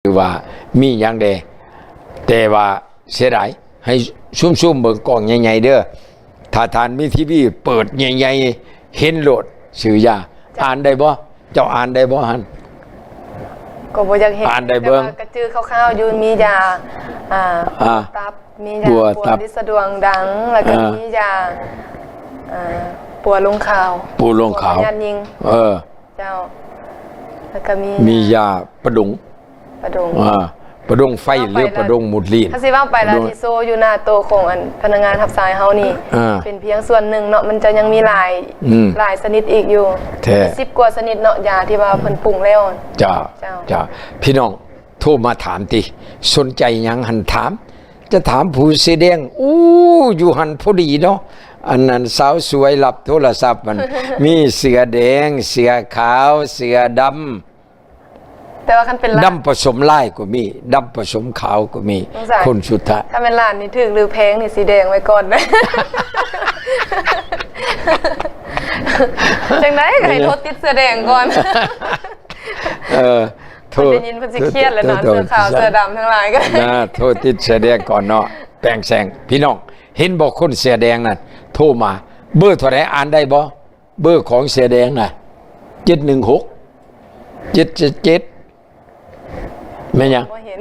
ຫຼືວ່າມີຫຍັງແດ່ ແຕ່ວ່າເສຍດາຍ ໃຫ້ຊູມໆເບິ່ງກ້ອງໃຫຍ່ໆເດີ. ຖ້າທ່ານມີທີວີເປີດໃຫຍ່ໆ ເຫັນໂລດ ຊື່ຢາ. ເຈົ້າ ອ່ານໄດ້ບໍ່? ເຈົ້າອ່ານໄດ້ບໍ່ຫັ້ນ? ກໍບໍ່ຢາກເຫັນ ອ່ານໄດ້ເບິ່ງ ແຕ່ວ່າກະຈື່ຄ່າວໆຢູ່ ມີຢາ ອ່າ ອ່າ ຕັບ ມີຢາ ປົວຕັບ ລິດສະດວງດັງ ແລ້ວກໍ ອ່າ ມີຢາ ອ່າ ປົວລົງຂາວ ປົວລົງຂາວ ພະຍາດຍິງ ເອີ ເຈົ້າ ແລ້ວກໍມີ ມີຢາປະດົງ ປະດົງ ອ່າ ປະດົງໄຟ ເວົ້າໄປ ຫຼື ແລ້ວ ປະດົງໝຸດລີນ ຖ້າຊິເວົ້າໄປແລ້ວ ປະດົງ ທີ່ໂຊຢູ່ໜ້າໂຕະຂອງອັນພະນັກງານຮັບໃຊ້ເຮົານີ້ ອ່າ ເປັນພຽງສ່ວນໜຶ່ງເນາະ ມັນຈະຍັງມີຫຼາຍ ອືມ ຫຼາຍຊະນິດອີກຢູ່ ແທ້ ສິບກວ່າຊະນິດເນາະ ຢາທີ່ວ່າເພິ່ນປຸງແລ້ວ ເຈົ້າ ເຈົ້າ ເຈົ້າ ພີ່ນ້ອງ ໂທມາຖາມຕິ ສົນໃຈຫຍັງຫັ້ນຖາມ ຈະຖາມຜູ້ເສຍແດງ ອູ້ ຢູ່ຫັ້ນພໍດີເນາະ ອັນນັ້ນ ສາວສວຍຮັບໂທລະສັບ ມັນມີເສືອແດງ ເສືອຂາວ ເສືອດຳ ແຕ່ວ່າຄັນເປັນລ້ານ ດຳປະສົມລາຍກໍມີ ດຳປະສົມຂາວກໍມີ ສົງສາຍ ຄົນສຸດທ້າຍ ຄັນແມ່ນລ້ານນີ້ຖືກຫຼືແພງນີ້ ສີແດງໄວ້ກ່ອນ ຈັ່ງໃດກໍໃຫ້ໂທດຕິດເສືອແດງກ່ອນ ເອີ ໂທດ ເພິ່ນໄດ້ຍິນເພິ່ນຊິຄຽດແລ້ວເນາະ ໂທດ ເສືອຂາວ ເສືອດຳທັງຫຼາຍກໍ ນະ ໂທດຕິດເສືອແດງກ່ອນເນາະ ແປງແສງ ພີ່ນ້ອງ ເຫັນບໍ່ຄົນເສືອແດງນັ້ນ ໂທມາ ເບີເທົ່າໃດ ອ່ານໄດ້ບໍ່? ເບີຂອງເສືອແດງນະ ເຈັດໜຶ່ງຫົກ ເຈັດເຈັດເຈັດ ແມ່ນຫຍັງ? ບໍ່ເຫັນ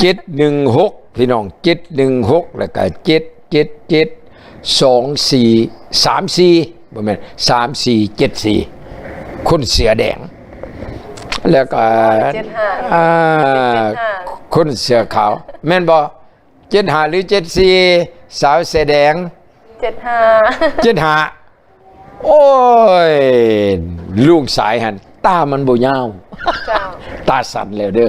ເຈັດໜຶ່ງຫົກ ພີ່ນ້ອງ ເຈັດໜຶ່ງຫົກ ແລ້ວກະ ເຈັດເຈັດເຈັດ ສອງສີ່ ສາມສີ່ ບໍ່ແມ່ນ ສາມສີ່ເຈັດສີ່ ຄົນເສືອແດງ ແລ້ວກະ ເຈັດຫ້າ ອ່າ ເຈັດເຈັດຫ້າ ຄົນເສືອຂາວ ແມ່ນບໍ່? ເຈັດຫ້າ ຫຼື ເຈັດສີ່ ສາວເສືອແດງ ເຈັດຫ້າ ເຈັດຫ້າ ໂອ້ຍ ລຸງສາຍຫັ້ນ ຕາມັນບໍ່ຍາວ ເຈົ້າ ຕາສັ້ນແລ້ວເດີ.